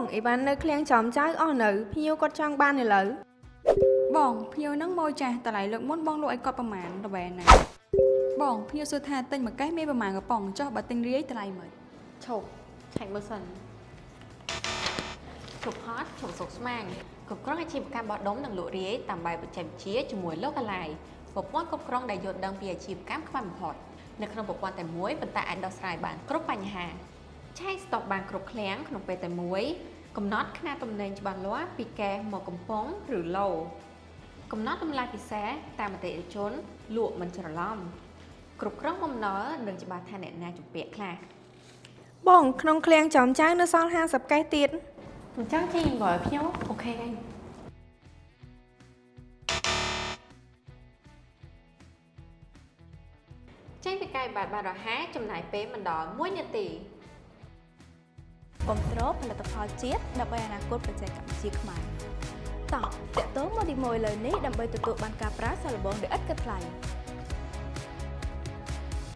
បងអីវ៉ាន់នៅឃ្លាំងចំចៅអស់នៅភ្ញៀវគាត់ចង់បានឥឡូវ បងភ្ញៀវហ្នឹងមកចាស់តម្លៃលើកមុនបងលក់ឲ្យគាត់ប្រហែលល្វែណាបងភ្ញៀវសួរថាទិញមួយកេះមានប្រហែលកំប៉ុងចុះបើទិញរាយតម្លៃម៉េច ឈប់ឆែកមើលសិនឈប់ហត់ឈប់សុកស្មាញគ្រប់គ្រងអាជីវកម្មបោះដុំនិងលក់រាយតាមបែបបច្ចេកវិទ្យាជាមួយ Localize ប្រព័ន្ធគ្រប់គ្រងដែលយល់ដឹងពីអាជីវកម្មខ្វះបំផុតនៅក្នុងប្រព័ន្ធតែមួយប៉ុន្តែអាចដោះស្រាយបានគ្រប់បញ្ហាឆែកស្តុកបានគ្រប់ឃ្លាំងក្នុងពេលតែមួយកំណត់ខ្នាតទំនិញច្បាស់លាស់ពីកេសមកកំប៉ុងឬឡូកំណត់តម្លៃពិសេសតាមអតិថិជនលក់មិនច្រឡំគ្រប់គ្រងបំណុលនិងច្បាស់ថាអ្នកណាជំពាក់ខ្លះ បងក្នុងឃ្លាំងចំចៅនៅសល់50កេសទៀត អញ្ចឹងជីបើខ្ញុំអូខេហើយចេញពីកាយបាតបានរហ័សចំណាយពេលមិនដល់1នាទី គាំទ្រផលិតផលជាតិដើម្បីអនាគតបច្ចេកវិទ្យាខ្មែរតោះតាក់ទងមកឌីម៉ូឥឡូវនេះដើម្បីទទួលបានការប្រាសាកល្បងដោយឥតគិតថ្លៃ។